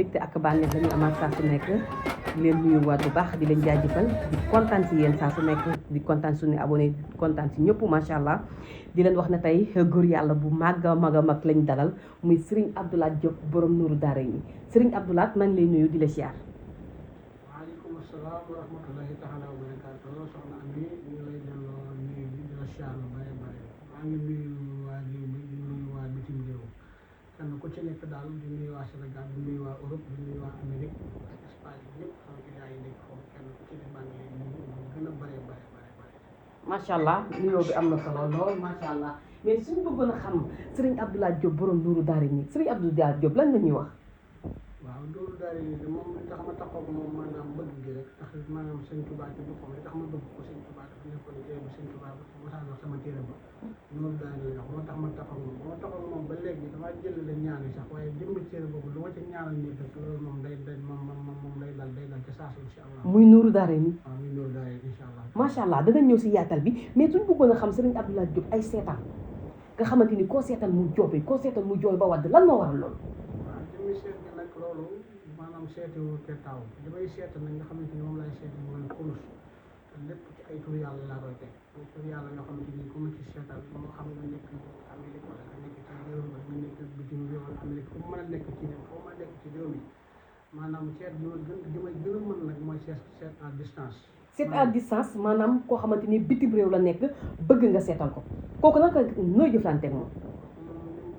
mbégte ak bànneex la ñuy amaat saa su nekk di leen nuyuwaat bu baax di leen jaajëfal di kontaan si yéen saa su nekk di kontaan suñu abonné di kontaan si ñëpp macha allah di leen wax ne tey góor yàlla bu màgg a mag a mag lañ dalal muy Serigne Abdou Lahad Diop borom Nourou Darayni Serigne Abdou Lahad maa ngi lay nuyu di la siyaar. waaleykum salaam wa rahmatulahi taala wa barakaatu soxna Ami ñu ngi lay delloo nuyu bi di la siyaar lu bare bare maa ngi nuyu waa réew mi di nuyu waa bitim réew kenn ku ci nekk daal di nuyu waa Sénégal di nuyu waa Europe di nuyu waa Amérique ak Espagne ñëpp xam nga gars yi nekk foofu kenn ku ci ne maa ngi lay nuyu gën a bare bare bare bare. macha allah nuyoo bi am na solo lool macha allah mais suñu bëggoon a xam Serigne Abdou Lahad Diop borom Nourou Darayni Serigne Abdou Lahad Diop lan la ñuy wax. waaw Nourou Darayni de moom li tax ma taxaw moom maanaam bëgg gi rek tax maanaam sëñ Tuubaa ci boppam li tax ma bëgg ko sëñ Tuubaa dafa nekkoon téere bi sëñ Tuubaa mosaan wax sama téere ba Nourou Darayni la moo tax ma taxaw moom ba ma taxaw moom ba léegi damaa jël la ñaan yi sax waaye jëmmi téere boobu lu ma ci ñaanal nit rek loolu moom day moom day dal ca saa si incha allah. muy Nourou Darayni. waaw muy Nourou Darayni incha allah. macha allah danañ ñëw si yaatal bi mais suñ bëggoon a xam Serigne Abdou Lahad Diop ay seetaan nga xamante ni koo seetal mu joobe koo seetal mu jooy ba wadd lan moo waral loolu. waaw jëmmi seet gi nag loolu maanaam seetiwu ke taw li may seetal nag nga xamante ni moom laay seetal mooy kurus te lépp ci ay tur yàlla laa koy teg ay tur yàlla yoo xamante ni ku ma ci seetal moo xam nga nekk Amérique wala nga nekk ci réew mi nga nekk bitim réew wala Amérique fu mu mën a nekk ci réew foo mën a nekk ci réew mi maanaam seet bi ma gën a mën nag mooy seet à distance. seet à distance maanaam koo xamante ni bitim réew la nekk bëgg nga seetal ko kooku naka nooy jëflanteeg moom.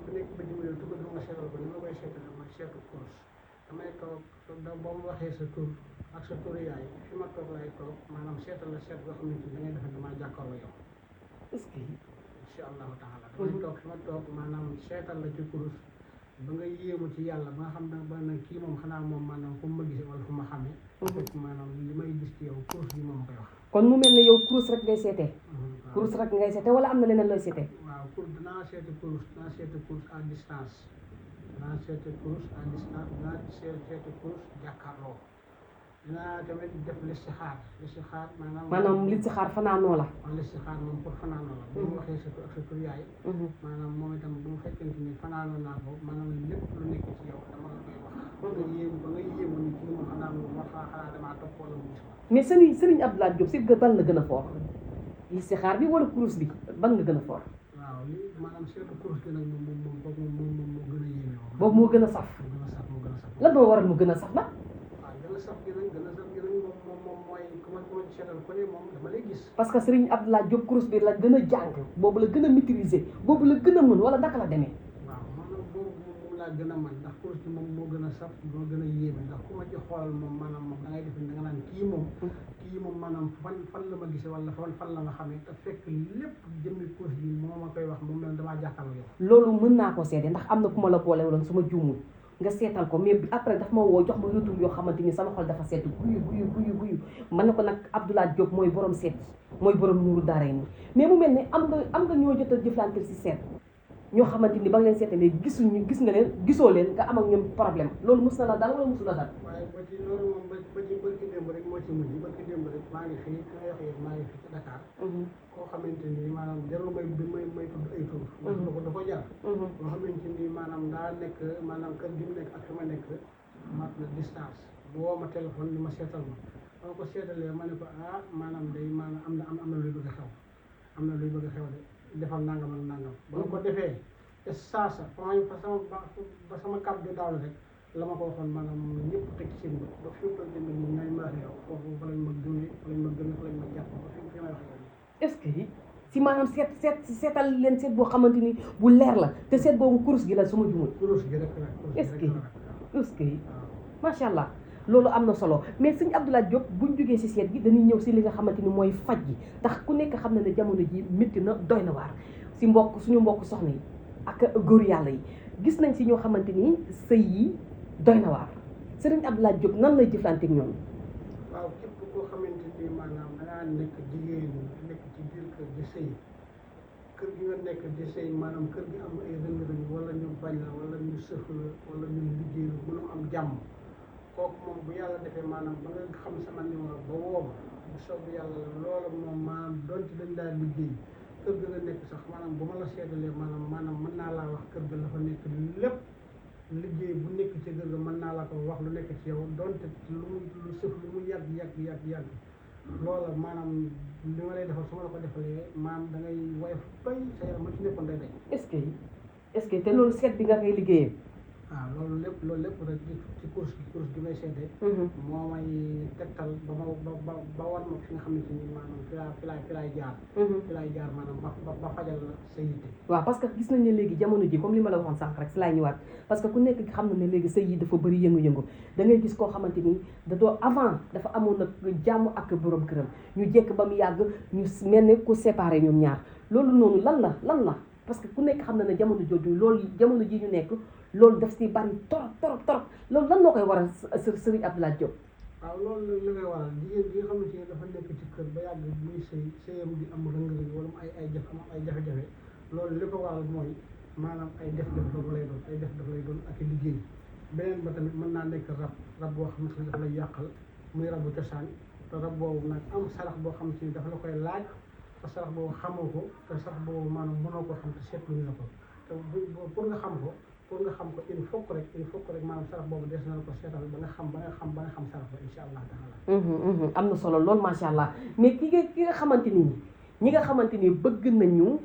ku nekk bitim réew te bëgg nga seetal ko ni ma koy seetale mooy seetu kurus damay toog boo mu waxee sa tur ak sa tur yaay fi ma toog lay toog maanaam seetal la seet boo xamante ni da ngay defe damaa jàkkaarloo yow. est-ce que. incha allahu taala damay toog fi ma toog maanaam seetal la ci kurus ba nga yéemu ci yàlla ba nga xam ne ba nag kii moom xanaa moom maanaam fu ma gisee wala fu ma xamee. fekk maanaam li may gis ci yow kurus bi moom koy wax. kon mu mel ne yow kurus rek ngay seetee. kurus rek ngay seetee wala am na leneen looy seetee. waaw dinaa seeti kurus à distance dinaa seeti kurus à distance dinaa seeti kurus jàkkaarloo dinaa tamit def listixaar maanaam listixaar fanaanoo la. waaw listixaar moom pour fanaanoo la. bu mu waxee sa tur ak sa tur yaay. maanaam moom itam bu mu fekkente ni fanaanoo naa ko maanaam lépp lu nekk ci yow dama la koy wax. ba nga yéemu ni kii moom xanaa damaa topp wala mu gis ma. mais Serigne Abdou Lahad Diop si ban la gën a foor listixaar bi wala kurus bi ban nga gën a foor. waaw lii maanaam seetu kurus gi nag moom moo gën a yéeme moom. boobu moo gën a saf. moo gën a saf. lan moo waral mu gën a saf nag. waaw gën a saf gi nag moom mooy ku ma seetal ko ne moom dama lay gis. parce que Serigne Abdou Lahad Diop kurus bi la gën a jàng boobu la gën a maîtriser boobu la gën a mën wala naka la demee. waaw maanaam boobu moom laa gën a mën ndax kurus bi moom moo gën a saf moo gën a yéeme ndax ku ma ci xoolal moom maanaam moom da ngay def da nga naan kii moom maanaam fan la ma gisee wala fan la ma xamee te fekk lépp jëmmi kurus bi moo ma koy wax moom la damaa jàkkaarloo yow. loolu mën naa ko seede ndax am na ku ma la boole woon su ma juumul nga seetal ko mais après daf ma woo jox ma retour yoo xamante ni sama xol dafa seet guyu man ne ko nag Abdou Lahad Diop mooy borom seet mooy borom Nourou Darayni mais mu mel ne am nga ñoo jot a jëflante si seet ñoo xamante ni ba nga leen seetalee gis nga leen gisoo leen nga am ak ñoom problème loolu mos na la dal wala mosu la dal. waaye ba ci loolu moom ba ci barki démb rek moo ci mujj barki démb rek maa ngi fii ki nga waxee maa ngi fii ci Dakar. koo xamante ni maanaam jarul may tudd ay tur. ndax dafa jar. koo xamante ni maanaam daa nekk maanaam kër gi mu nekk ak fi ma nekk mat na distance bu woo ma téléphone ni ma seetal ma boo ko seetalee ma ne ko maanaam day maanaam am na luy bëgg a xew am na luy bëgg a xew de defal nangam ak nangam ba ko defee te saasa ba sama kàddu gi daaw rek la ma ko waxoon maanaam ñëpp teg ci seen bët ba fi mu toll nii ñun ñooy mën a yow foofu fa lañ ma gëmee fa lañ ma jàpp ba fi may wax yow. est-ce que si maanaam seetal leen seet boo xamante ni bu leer la te seet boobu kurus gi la su ma jumul. kurus gi rek est-ce que macha allah loolu am na solo mais sëñ Abdou Lahad Diop buñ jógee si seet gi dañuy ñëw si li nga xamante ni mooy faj gi ndax ku nekk xam na ne jamono ji métti na doy na waar si suñu mbokk soxna yi ak góor yàlla yi gis nañ si ñoo xamante ni sëy yi doy na waar sëriñ Abdou Lahad Diop nan lay jëflanteeg ñoom. waaw képp koo xamante ni maanaam dangaa nekk jigéen nekk ci biir kër di sëy kër gi nga nekk di sëy maanaam kër gi am ay rëng-rëng wala ñu bañ la wala ñu sëf la wala ñu liggéey la mënoo am jàmm kooku moom bu yàlla defee maanaam ba nga xam sama numéro ba woo ma bu soobee yàlla loola moom maanaam donte dañ daal liggéey kër ga nga nekk sax maanaam bu ma la seetalee maanaam mën naa laa wax kër ga la fa nekk lépp liggéey bu nekk ci kër ga mën naa la ko wax lu nekk ci yow donte lu sëf lu mu yàgg loola maanaam li ma lay defal su ma la ko defalee maanaam da ngay woyof bay sa yaram ma ci nekkoon day day est-ce que te loolu seet bi nga koy liggéeyee waaw loolu lépp rek ci course bi may seetee moo may tegtal ba war ma fi nga xamante ni maanaam fi laay jaar maanaam ba fajal la sa yitte waaw parce que gis nañ ne léegi jamono ji comme li ma la waxoon sànq rek si laay ñëwaat parce que ku nekk xam na ne léegi sëy yi dafa bëri yëngu-yëngu da ngay gis koo xamante ni avant dafa amoon nag jàmm ak borom këram ñu jekk ba mu yàgg ñu mel ne ku séparé ñoom ñaar loolu noonu lan la parce que ku nekk xam na ne jamono jooju loolu jamono ji ñu nekk loolu daf si bari torop loolu lan moo koy waral Serigne Abdou Lahad Diop waaw loolu li koy waral jigéen bi nga xamante ni dafa nekk ci kër ba yàgg muy sëyam di am rëng-rëng wala mu ay jafe-jafe loolu li ko waral mooy maanaam ay def-def lay doon ak liggéey beneen ba tamit mën naa nekk rab boo xamante ni dafa lay yàqal muy rabu cosaan te rab boobu nag am sarax boo xamante ni dafa la koy laaj te sarax boobu xamoo ko te sarax boobu maanaam mënoo ko xam te seetluñu la ko te pour nga xam ko il faut que rek maanaam sarax boobu des na la ko seetal ba nga xam sarax ba insha allah taala am na solo loolu macha allah mais ki nga xamante ni ñi nga xamante ni bëgg nañu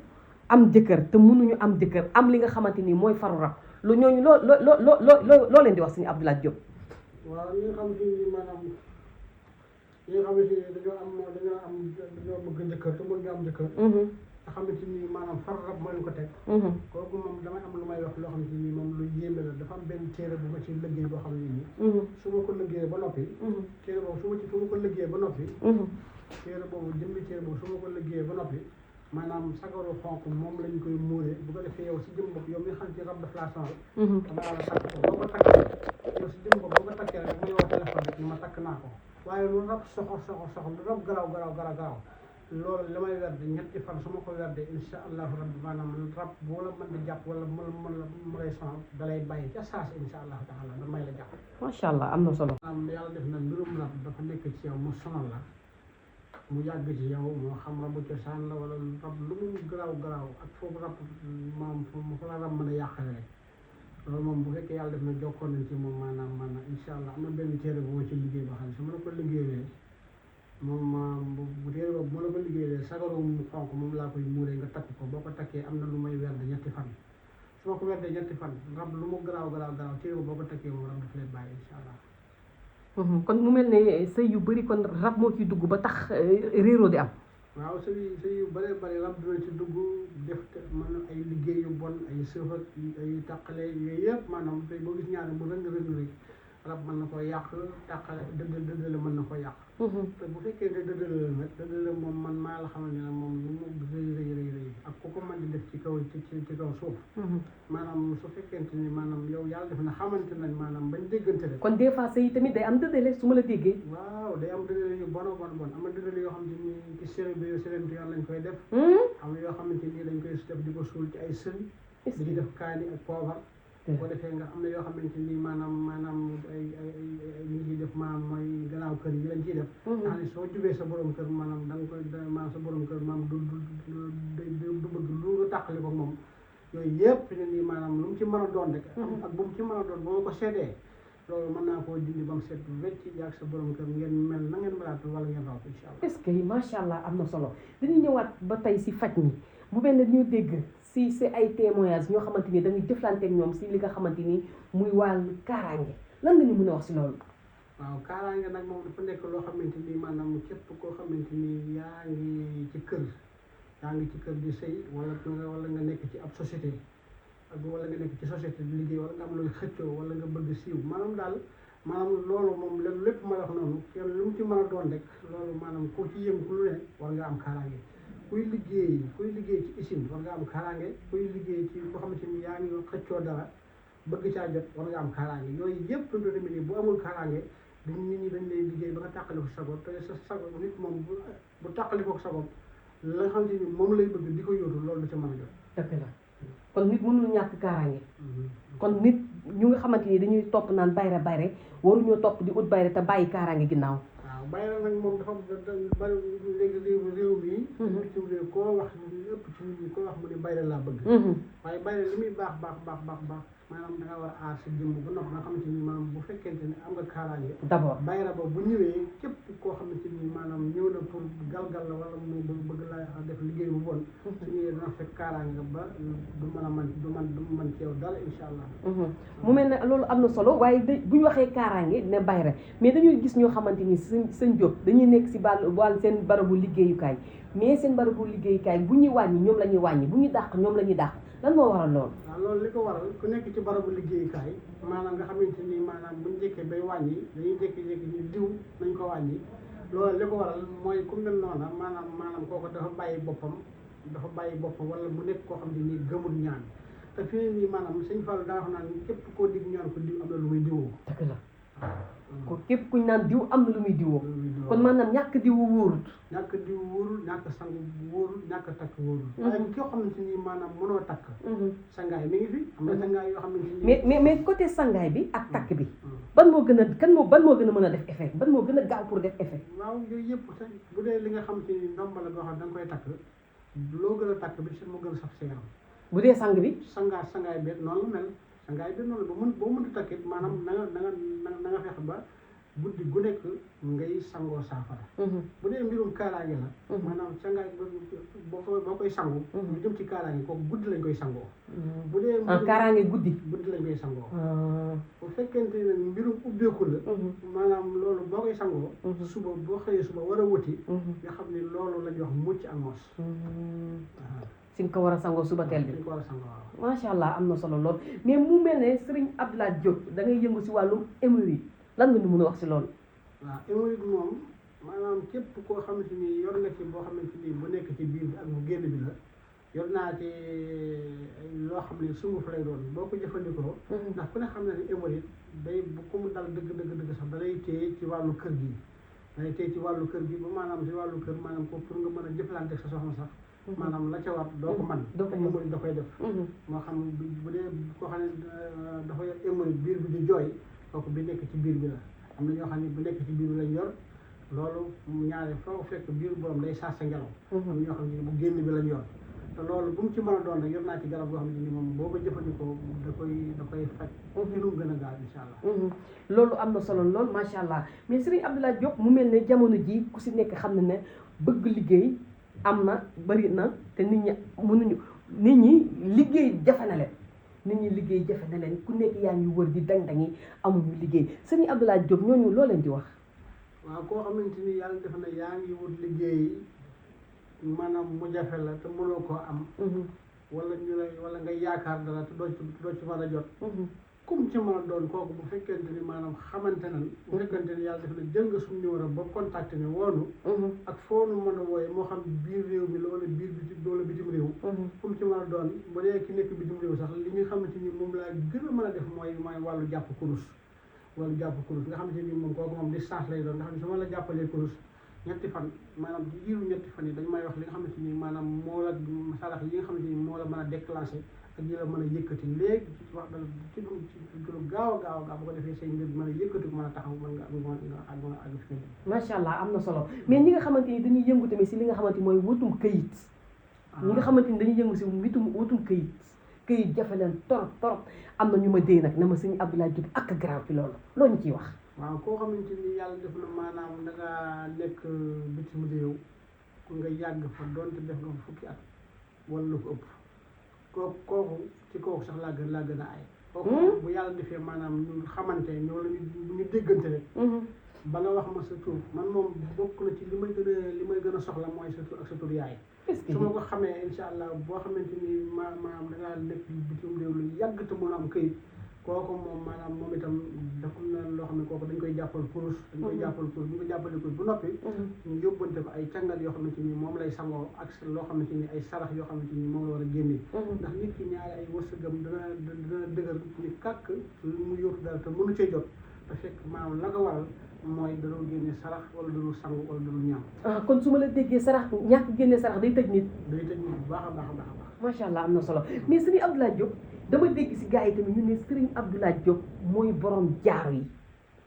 am jëkkër te mënuñu am jëkkër am li nga xamante ni mooy faru rab lu ñooñu loo leen di wax Serigne Abdou Lahad Diop waaw ñi nga xamante ni maanaam ñi nga xamante ni dañoo bëgg jëkkër te mënuñu am jëkkër nga xamante ni maanaam far rab moo leen ko teg kooku moom damay am lu may wax loo xamante ni moom lu yéeme la dafa am benn téere bu ma ci liggéey boo xam ne nii su ma ko liggéeyee ba noppi téere boobu su ma ko liggéeyee ba noppi téere boobu su ma ko liggéeyee ba noppi maanaam sagaru xonk moom lañ koy muuree bu ko defee yow si jëm bopp yow mi nga xam ci rab daf laa sonal dama la takk ko boo ko takkee yow si jëm bopp boo ko takkee rek muy woo téléphone rek ni ma takk naa ko waaye lu rab soxor lu rab garaaw loolu li may werde ñetti fan su ma ko werde insha allahu rabbi maanaam rab boo la mën di jàpp wala mu lay sonal da lay bàyyi ca saas insha allahu taala da may la jàpp macha allah am na solo maanaam yàlla def na mbirum rab dafa nekk ci yow mu sonal la mu yàgg ci yow moo xam rabu cosaan la wala rab lu mu garaaw ak foofu rab maanaam fu la rab mën a yàqale rek loolu moom bu fekkee yàlla def na jokkoon nañ ci moom maanaam insha allah am na benn téere bu ma ci liggéey boo xam ne su ma la ko liggéeyee moom bu téere boobu bu ma la ko liggéeyee sagarum xonk moom laa koy muuree nga takk ko boo ko takkee am na lu may werde ñetti fan su ma ko werdee ñetti fan rab lu mu garaaw téere boobu boo ko takkee moom rab daf lay bàyyi insha allah kon mu mel ne sëy yu bëri kon rab moo ciy dugg ba tax réeroo di am waaw sëy yu bëree bëri rab dina ci dugg def mën na ay liggéey yu bon ay sëfat ay tàqale yooyu yëpp maanaam tey boo gis ñaari bu rëng rek rab mën na ko yàq tàqale dëddale mën na ko yàq te bu fekkee ne dëddale moom man maa la xamal ne moom lu mu rëy ak ku ko mën di def ci kaw suuf maanaam su fekkente ni maanaam yow yàlla def na xamante nañ maanaam bañ déggante rek kon des fois sëy tamit day am dëddale su ma la déggee waaw day am dëddale yu bon am na dëddale yoo xam ne ni ci séréntu yàlla lañ koy def am yoo xamante ni dañ koy def di ko suul ci ay sën di ci def kaani ak poobar boo defee nga am na yoo xamante ni maanaam ay ñi ciy def maanaam mooy gannaaw kër yi lañ ciy def xam ne soo jubee sa borom kër maanaam da nga koy maanaam sa borom kër maanaam du bëgg lu nga tàqali ko moom yooyu yëpp ne nii maanaam lu mu ci mën a doon rek ak bu mu ci mën a doon ba ma ko seetee loolu mën naa koo dindi ba mu set wecc yaag sa borom kër ngeen mel na ngeen melaat wala ngeen raw incha allah est-ce que macha allah am na solo dañuy ñëwaat ba tey si faj mi bu mel ne ñu dégg si ay témoignages ñoo xamante ni dañuy jëflante ak ñoom si li nga xamante ni muy wàllu kaaraange lan nga ñu mën a wax si loolu waaw kaaraange nag moom dafa nekk loo xamante ni maanaam képp koo xamante ni yaa ngi ci kër di sëy wala nga nekk ci ab société wala nga nekk ci société di liggéey wala nga am looy xëccoo wala nga bëgg siiw maanaam loolu moom lépp ma wax noonu kenn lu mu ci mën a doon rek loolu maanaam koo ci yëngu lu ne war nga am kaaraange kuy liggéey ci usine war nga am kaaraange kuy liggéey ci boo xamante ni yaa ngi xëccoo dara bëgg caa jot war nga am kaaraange yooyu yëpp lu doon ni bu amul kaaraange nit ñi dañ lay liggéey ba nga tàqali ko sago te sa sago nit moom bu tàqali ko sago la nga xamante ni moom lay bëgg di ko yóotu loolu du ca mën a jot dëgg la kon nit mënul ñàkk kaaraange kon nit ñu nga xamante ni dañuy topp naan bayre waruñoo topp di ut bayre te bàyyi kaaraange ginnaaw waaw bayre nag moom dafa bari léegi réew mi bitim réew koo wax ëpp ci nit ñi koo wax mu ne bayre laa bëgg waaye bayre li muy baax maanaam da nga war a aar sa jëmm ba noppi nga xamante ni maanaam bu fekkente ne am nga kaaraange d'abord bayra ba bu ñëwee képp koo xamante ni maanaam ñëw na pour galgal la wala mu bëgg laa def liggéey bu bon su ñëwee dana fekk kaaraange ba du mën a man du man ci yow dara incha allah mu mel ne loolu am na solo waaye bu ñu waxee kaaraange ne bayra mais dañuy gis ñoo xamante ni sëñ Diop dañuy nekk si wàll seen barabu liggéeyukaay mais seen barabu liggéeyukaay bu ñuy wàññi ñoom la ñuy wàññi bu ñuy dàq ñoom la ñuy dàq lan moo waral loolu waaw loolu li ko waral ku nekk ci barabu liggéeyukaay maanaam nga xamante ni maanaam buñu njëkkee bay wàññi dañuy jékki-jékki ñu diw nañ ko wàññi loolu li ko waral mooy ku mel noona maanaam kooku dafa bàyyi boppam wala mu nekk koo xam ne nii gëmul ñaan te fii nii maanaam sëñ Fall daa wax naan képp koo dig ñaan ko diw am na lu muy diwoo dëgg la ko képp kuñ naan diw am na lu muy diwoo kon maanaam ñàkk diwu wóorut ñàkk diw wóorul ñàkk sang wóorul ñàkk takk wóorul waaye koo xamante ni maanaam mënoo takk sangaay mi ngi fi am na sangaay yoo xamante ni mais côté sangaay bi ak takk bi ban moo gën a ban moo gën a mën a def effet ban moo gën a gaaw pour def effet waaw yooyu yëpp sax bu dee li nga xamante ni ndomba la boo xam da nga koy takk loo gën a takk bi si moo gën a saf sa yaram bu dee sang bi sangaay bi noonu la mel sangaay bi noonu la boo mënta takkit maanaam na nga fexe ba guddi gu nekk ngay sangoo saafara bu dee mbirum kaaraange la maanaam sangaay boo koy sangu ñu jëm ci kaaraange kooku guddi lañ koy sangoo bu dee kaaraange guddi lañ koy sangoo bu fekkente ne mbirum ubbeeku la maanaam loolu boo koy sangoo suba boo xëyee suba war a wuti nga xam ne loolu la ñuy wax mucc ak mos si nga ko war a sangoo suba teel bi war a sangoo waaw macha allah am na solo lool mais mu mel ne Serigne Abdoulaye Diop da ngay yëngu si wàllum hémorroïde lan nga ñu mën a wax si loolu waaw hémorroïde moom maanaam képp koo xamante ni yor nga ci boo xamante ni bu nekk ci biir bi ak bu génn bi la yor naa ci loo xam ne sunguf lay doon boo ko jëfandikoo ndax ku ne xam ne ne hémorroïde day bu ko mu dal dëgg sax da lay téye ci wàllu kër gi day téye ci wàllu kër gi ba maanaam si wàllu kër maanaam ko pour nga mën a jëflante sa soxna sax maanaam la ca war doo ko man hémorroïde da koy def moo xam bu dee koo xam ne dafa yor hémorroïde biir bi di jooy kooku bi nekk ci biir bi la am na ñoo xam ne bu nekk ci biir bi lañ yor loolu ñaare foo fekk biir borom day saas sa ngelaw am na ñoo xam ne bu génn bi lañ yor te loolu bu mu ci mën a doon rek yor naa ci garab goo xam ne ni moom boo ko jëfandikoo da koy faj ci lu mu gën a gaaw incha allah loolu am na solo lool macha allah mais Serigne Abdoulaye Diop mu mel ne jamono ji ku si nekk xam ne ne bëgg liggéey am na bari na te nit ñi liggéey jafe na leen ku nekk yaa ngi wër di dang-dangi amuñu liggéey Serigne Abdoulaye Diop ñooñu loo leen di wax waaw koo xamante ni yàlla def na yaa ngi wut liggéey maanaam mu jafe la te mënoo koo am wala nga yaakaar dara te doo ci mën a jot comme ci mën a doon kooku bu fekkente ni maanaam xamante nan bu fekkente ni yàlla def na jël nga suñu numéro ba contacté ne woonu ak foo nu mën a wooye moo xam biir réew mi la wala bitim réew comme ci mën a doon bu dee ki nekk bitim réew sax li nga xamante ni moom laa gën a mën a def mooy wàllu jàpp kurus nga xamante ni moom kooku moom distance lay doon nga xam ne su ma la jàppalee kurus ñetti fan maanaam ci jiiru ñetti fan yi dañ may wax li nga xamante ni maanaam moo la sarax yi nga xamante ni moo la mën a déclenché ak yi la mën a yëkkati léegi wax ci lu gaaw a bu ko defee say mbir mën a yëkkati mën a taxaw mën nga àgg fi macha allah am na solo mais ñi nga xamante ni dañuy yëngu tamit si li nga xamante ni mooy wutum këyit ñi nga xamante ni dañuy yëngu si wutum këyit jafe leen torop am na ñu ma dee nag na ma Serigne Abdoulaye Diop ak grave fi loolu loo ñu ciy wax waaw koo xamante ni yàlla def na maanaam da nga nekk bitim réew nga yàgg fa doonte def nga fukki at wala lu ko ëpp kooku sax laa gën a ay kooku bu yàlla defee maanaam ñu xamante wala ñu déggante rek ba nga wax ma sa tur man moom bokk na ci li may gën a soxla mooy sa tur ak sa tur yaay su ma ko xamee incha allah boo xamante ni maanaam da ngaa nekk bitim réew lu yàgg te mën a am këyit kooku moom maanaam moom itam dafa na loo xam ne kooku dañ koy jàppal kurus bu ñu ko jàppalee kurus bu noppi ñu yóbbante ko ay càngat yoo xamante ni moom lay sangoo ak loo xamante ni ay sarax yoo xamante ni moom la war a génnee ndax nit ki ñaari ay wërsëgam dana dëgër ni kàkk lu mu yóotu dara te mënu cee jot te fekk maanaam la ko waral mooy daloo génne sarax wala daloo sangu wala daloo ñaam kon su ma la déggee sarax ñàkk génne sarax day tëj nit bu baax a baax macha allah am na solo mais Serigne Abdoulaye Diop dama dégg si gars yi tamit ñu ne Serigne Abdoulaye Diop mooy borom jaaro yi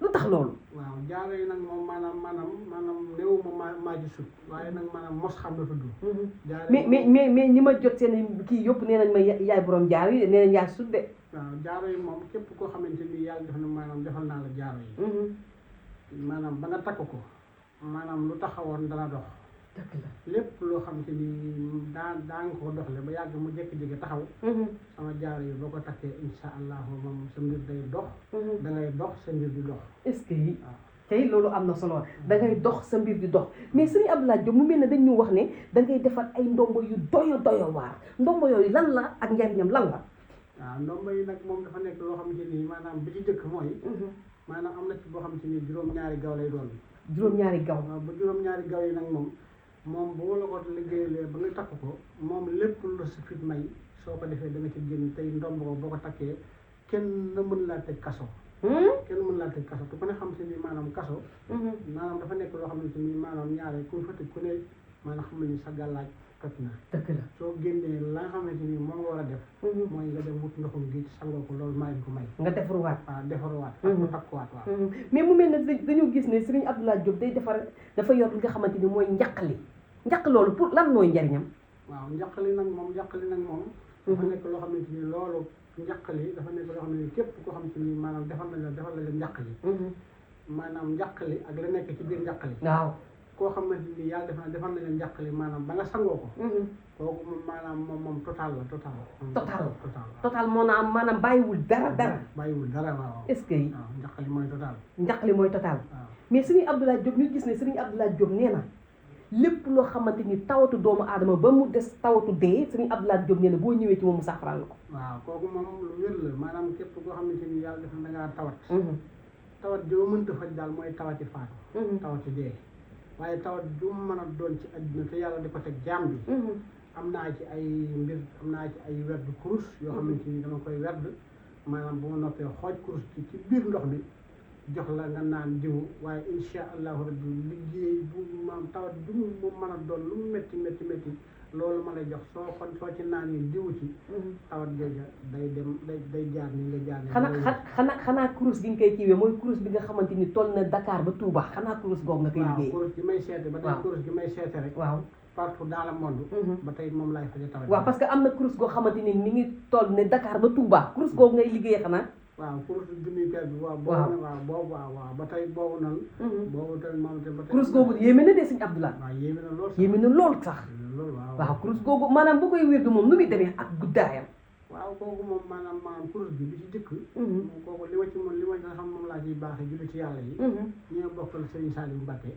lu tax loolu. waaw jaaro yi nag moom maanaam néew ma maa ci sut waaye nag maanaam mos xam na tudd. jaaro mais ñi ma jot seen kii yëpp nee nañ ma yaay borom jaaro yi nee nañ yaa sut de. waaw jaaro yi moom képp koo xamante ni yàlla def na maanaam defal naa la jaaro yi. maanaam ba nga takk ko maanaam lu taxawoon dana dox. dëgg la lépp loo xamante ni daa nga ko doxle ba yàgg mu jékki-jékki taxaw. sama jaaro yi boo ko takkee insha allahu moom sa mbir day dox. da ngay dox sa mbir di dox. est-ce que yi tey loolu am na solo da ngay dox sa mbir di dox mais Serigne Abdoulaye Diop mu mel ne dañ ñu wax ne da ngay defar ay ndombo yu doyo waar ndombo yooyu lan la ak njariñam lan la. waaw ndombo yi nag moom dafa nekk loo xamante ni maanaam bi ci jëkk mooy. maanaam am na ci boo xamante ni juróom-ñaari gaw lay doon. juróom-ñaari gaw. waaw ba juróom-ñaari gaw yi nag moom boo la ko liggéeyalee ba nga takk ko moom lépp lu sa fit may soo ko defee da nga ci génn tey ndomb ko boo ko takkee kenn na mën laa tëj kaso. kenn mën laa tëj kaso te ku ne xam te ni maanaam kaso. maanaam dafa nekk loo xamante ni maanaam ñaare ku fa tëj ku ne maanaam xam nañu sa gàllaaj toj na. dëgg la soo génnee la nga xamante ni moom nga war a def. mooy nga dem wut ndoxum géej sangoo ko loolu maa ngi ko may. nga defaruwaat. waaw defaruwaat. takkuwaat waaw. mais mu mel ne dañoo gis ne Serigne Abdoulaye Diop day defar dafa yor li nga xamante ni mooy njaqali njaq loolu pour lan mooy njariñam. waaw njaqali nag moom. dafa nekk loo xamante ni loolu njaqali dafa nekk loo xam ne képp koo xamante ni maanaam defal la njaqali. maanaam njaqali ak la nekk ci biir njaqali. waaw koo xamante ni yàlla defal na leen njaqali maanaam ba nga sangoo ko. kooku moom maanaam moom total la total. total maanaam bàyyiwul dara. bàyyiwul dara waaw. est-ce que yi waaw njaqali mooy total. njaqali mooy total. waaw mais Serigne Abdoulaye Diop ñu gis ne Serigne Abdoulaye Diop nee na lépp loo xamante ni tawatu doomu aadama ba mu des tawatu dee Serigne Abdoulaye Diop nee na boo ñëwee ci moom mu saafaraal la ko. waaw kooku moom lu wér la maanaam képp koo xamante ni yàlla def na da ngaa tawat. tawat joo mënta faj daal mooy tawati faatu. tawati dee waaye tawat ju mën a doon ci àdduna te yàlla di ko teg jaam bi. am naa ci ay mbir am naa ci ay werd kurus yoo xamante ni dama koy werd maanaam bu ma noppee xooj kurus ci biir ndox mi jox la nga naan diwu waaye insha allahu rabbi liggéey bu maam tawat du mu mën a doon lu mu métti loolu ma lay jox soo ci naanee diwu ci tawat jooja day dem day jaar ni nga jaar ni xanaa kurus gi nga koy kiiwee mooy kurus bi nga xamante ni toll na Dakar ba Touba xanaa kurus googu nga koy liggéey. waaw kurus gi may seete ba tey kurus gi may seete rek waaw partout dans le monde. ba tey moom laay faje tawat. waaw parce que am na kurus goo xamante ni mi ngi toll ne Dakar ba Touba kurus googu ngay liggéeyee xanaa. waaw kurus junniy per bi waaw. boobu ba tey boobu noonu. boobu tamit moom te ba tey. kurus googu yéeme na de Serigne Abdoulaye. waaw yéeme na lool sax yéeme na lool sax. waaw kurus googu maanaam bu koy wérdu moom nu muy demee ak guddaayam. waaw kooku moom maanaam kurus bi bi ci jëkk. kooku li ma nga xam moom laa ciy baaxee julli ci yàlla yi. ñoo bokkal Serigne Saliou Mbacké.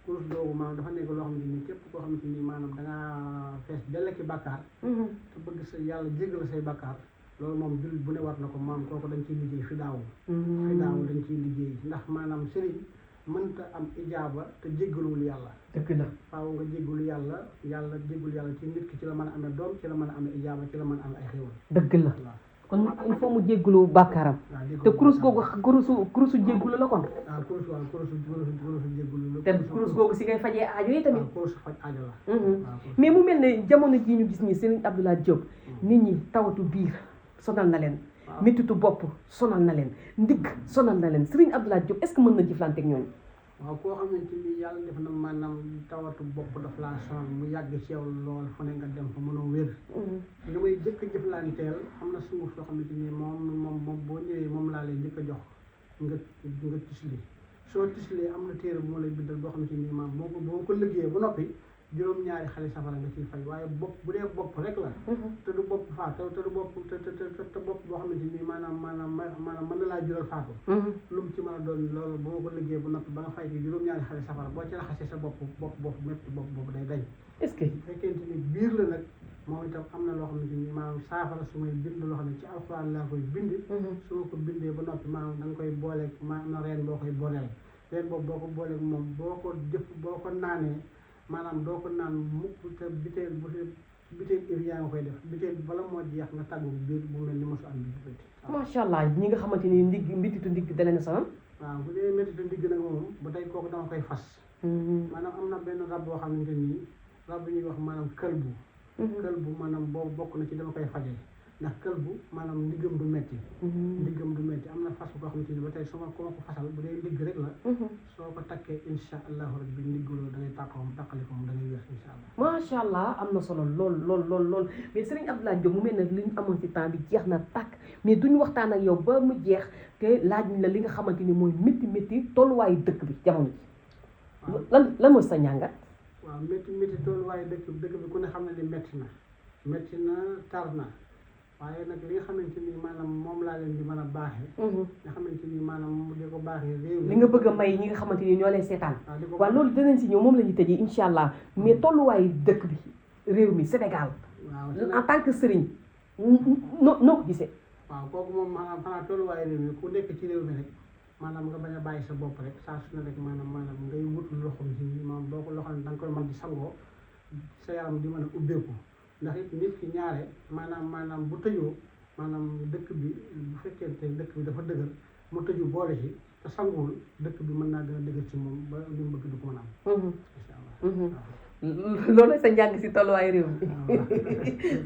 kurus googu maanaam dafa nekk loo xamante ni képp koo xamante ni maanaam dangaa fees dell ki bàkkaar te bëgg sa yàlla jéggal say bàkkaar loolu moom jullit bu ne war na ko maanaam kooku dañ ciy liggéey fi daawu dañ ciy liggéey ndax maanaam sëriñ mënta am ijaaba te jéggalul yàlla. dëgg la faaw nga jéggul yàlla jéggul yàlla ci nit ki ci la mën a amee doom ci la mën a amee ijaaba ci la mën a amee ay xéwal. dëgg la kon il faut mu jéggalu bàkkaaram. te kurus googu kurusu jéggulu la kon. waaw kurusu jéggulu la. te kurus googu si ngay fajee aajo yi tamit. waaw kurusu faj aajo la. mais mu mel ne jamono jii ñu gis nii Serigne Abdoulaye Diop nit ñi tawatu biir sonal na leen. méttitu bopp sonal na leen ndigg sonal na leen Serigne Abdoulaye Diop est-ce que mën na jëflante ak ñooñu. waaw koo xamante ni yàlla def na maanaam tawatu bopp daf laa sonal mu yàgg ci yow lool fu ne nga dem fa mënoo wér. li may jëkk a jëflanteel am na sunguf soo xamante ni moom boo ñëwee moom laa lay njëkk a jox nga tisli soo tislee am na téere bu ma lay bindal boo xamante ni maam boo ko liggéeyee ba noppi juróom-ñaari xale safara nga ciy fay waaye bopp bu dee bopp rek la. te du bopp faatu te du bopp te bopp boo xamante ni maanaam mën na laa jural faatu. lu mu ci mën a doon loolu boo ko liggéey bu noppi ba nga fay ci juróom-ñaari xale safara boo ci raxasee sa bopp métti bopp boobu day dañ. est-ce que. bu fekkente ni biir la nag moom itam am na loo xamante ni maanaam saafara su may bind loo xam ne ci alxuraan laa koy bind. su ma ko bindee ba noppi maanaam da nga koy booleeg maanaam reen boo koy booleel reen boobu boo ko booleeg moom boo ko naanee. maanaam doo ko naan mukk te biteel Evian nga koy def biteel bala moo jeex nga tàggu biir bu mel ni mosu am bi macha allah ñi nga xamante ni mbititu ndigg da leen sonal. waaw bu dee méttitu ndigg nag moom ba tey kooku dama koy fas. maanaam am na benn rab boo xamante ni rab bi ñuy wax maanaam këlbu. këlbu maanaam boobu bokk na ci dama koy fajee ndax kël bu maanaam ndiggam du metti ndiggam du metti am na fas boo xamante ni ba tey su ma ko fasal bu dee ndigg rek la soo ko takkee insha allahu rabbi ndiggaloo da ngay tàqali ko moom da ngay wér insha allah macha allah am na solo lool mais Serigne Abdoulaye Diop mu mel ne li ñu amoon ci temps bi jeex na tàkk mais duñu waxtaan ak yow ba mu jeex te laaj la li nga xamante ni mooy métti tolluwaayu dëkk bi jamono ji lan mooy sa njàngat waaw métti tolluwaayu dëkk bi ku ne xam ne ni métti na tar na waaye nag li nga xamante ni maanaam moom laa leen di mën a baaxee nga xamante ni maanaam di ko baaxee réew mi li nga bëgg a may ñi nga xamante ni ñoo lay seetaan waaw loolu danañ si ñëw moom la ñuy tëjee incha allah mais tolluwaayu dëkk bi réew mi Sénégal en tant que sëriñ noo ko gisee waaw kooku moom maanaam xanaa tolluwaayu réew mi ku nekk ci réew mi rek maanaam nga bañ a bàyyi sa bopp rek saa su ne rek maanaam ngay wut loxom ci maanaam boo ko loxom da nga koy mën di sangoo sa yaram di mën a ubbeeku ndax it nit ki ñaare maanaam bu tëjoo maanaam dëkk bi bu fekkente dëkk bi dafa dëgër mu tëju boole ci te sanguwul dëkk bi mën naa gën a dëgër ci moom ba li mu bëgg du ko mën a am insha allah loolu sa njàng si tolluwaay réew mi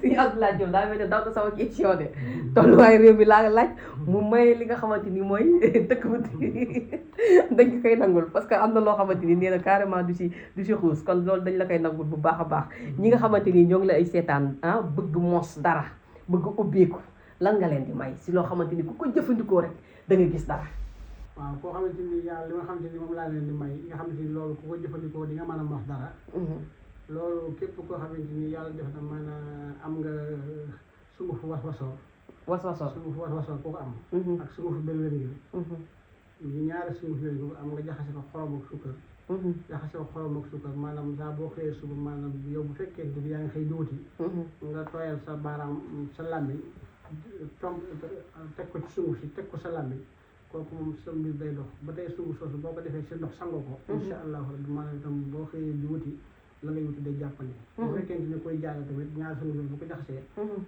si Abdoulaye Diop daa mel ne daw na sama question de tolluwaay réew mi laa laaj mu may li nga xamante ni mooy dëkk bi dañ ko koy nangul parce que am na loo xamante ni nee na carrément du si xuus kon loolu dañ la koy nangul bu baax a baax ñi nga xamante ni ñoo ngi la ay seetaan bëgg mos dara bëgg ubbeeku lan nga leen di may si loo xamante ni ku ko jëfandikoo rek da nga gis dara waaw koo xamante ni yàlla li nga xamante ni moom laa leen di may nga xamante ni loolu ku ko jëfandikoo di nga mën a mos dara loolu képp koo xamante ni yàlla def na mën a am nga sungufu waswasoor sungufu waswasoor koo ko am ak sungufu belwér ngi ñaari sunguf yooyu am nga jaxase ko xorom ak sukkar jaxase ko xorom ak sukkar maanaam saa boo xëyee suba maanaam yow bu fekkee ni yaa ngi xëy duuti nga tooyal sa baaraam sa làmmiñ teg ko ci sunguf si teg ko sa làmmiñ kooku moom sa mbir day dox ba tey sunguf soosu boo ko defee sa ndox sangoo ko insha allahu rabbi maanaam itam boo xëyee di wuti la ngay wuti day jàppandi bu fekkee ni koy jaay tamit ñaari sunguf yooyu bu ko jaxasee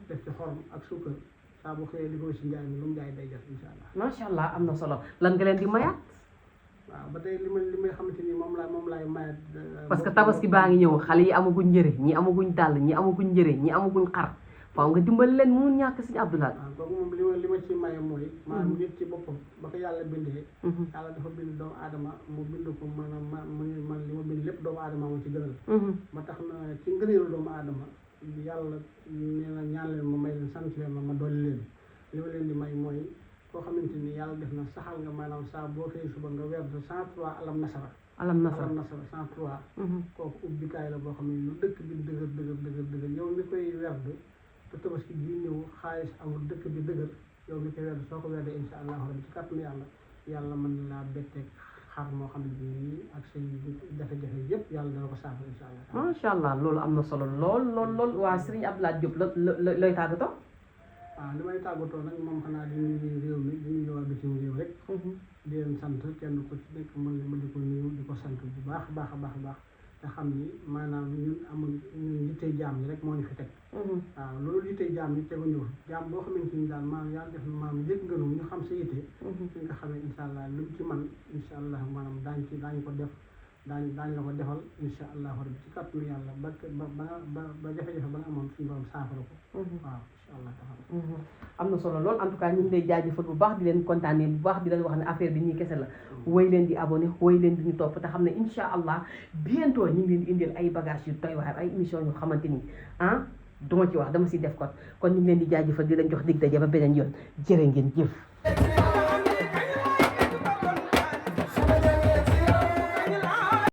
def ci xorom ak sukkar saa bu xëyee di ko si njaay mi lu mu jaay day jar insha allah macha allah am na solo lan nga leen di mayaat waaw ba tey li may xamante ni moom laay mayaat parce que tabaski baa ngi ñëw xale yi amaguñ njëre ñi amaguñ dàll ñi amaguñ njëre ñi amaguñ xar faaw nga dimbali leen mu ñàkk si Abdoulaye waaw kooku moom li ma ci maye mooy maanaam nit ci boppam ba ko yàlla bindee yàlla dafa bind doomu aadama mu bind ko maanaam man li ma bind lépp doomu aadama moo ci gënal ba tax na ci ngëneelu doomu aadama yàlla nee na ñaan leen ma may leen sant leen ma dolli leen li ma leen di may mooy koo xamante ni yàlla def na saxal nga maanaam saa boo xëy suba nga weer 103 alam nasara 103 kooku ubbikaay la boo xam ne lu dëkk bi dëgër yow mi koy werd te tabaski bii ñëw xaalis amul dëkk bi dëgër yow mi koy werd soo ko werdee insha allahu rabbi ci kàttanu yàlla mën na laa betteeg xar moo xam ne bii ak say jafe-jafe yëpp yàlla dana ko saafara insha allah macha allah loolu am na solo lool waa Serigne Abdoulaye Diop looy tàggatoo waaw li may tàggatoo nag moom xanaa di nuyu réew mi di nuyu waa bitim réew rek di leen sant kenn ko ci nekk ma di ko nuyu di ko sant bu baax a baax te xam ni maanaam ñun yittey jaam yi rek moo ñu fi teg waaw loolu yittey jaam yi teguñu jaam boo xamante ni daal maanaam yàlla def na maanaam yëg ngënu ñu xam sa yitte fi nga xamee insha allah lu ci man insha allah maanaam daañu ko def daañu la ko defal insha allah rabbi ci kàttanu yàlla ba jafe-jafe ba nga amoon suñu borom saafara ko waaw insha allah taala am na solo lool en tout cas ñu ngi lay jaajëfal bu baax di leen kontaanee bu baax di leen wax ne affaire bi ñuy kese la woy leen di abonné woy leen di ñu topp te xam ne insha allah bientôt ñu ngi leen di indil ay bagages yu doy waar ay émission yu xamante ni duma ci wax dama si def kon ñu ngi leen di jaajëfal di leen jox dig daje ba beneen yoon jërë ngeen jëf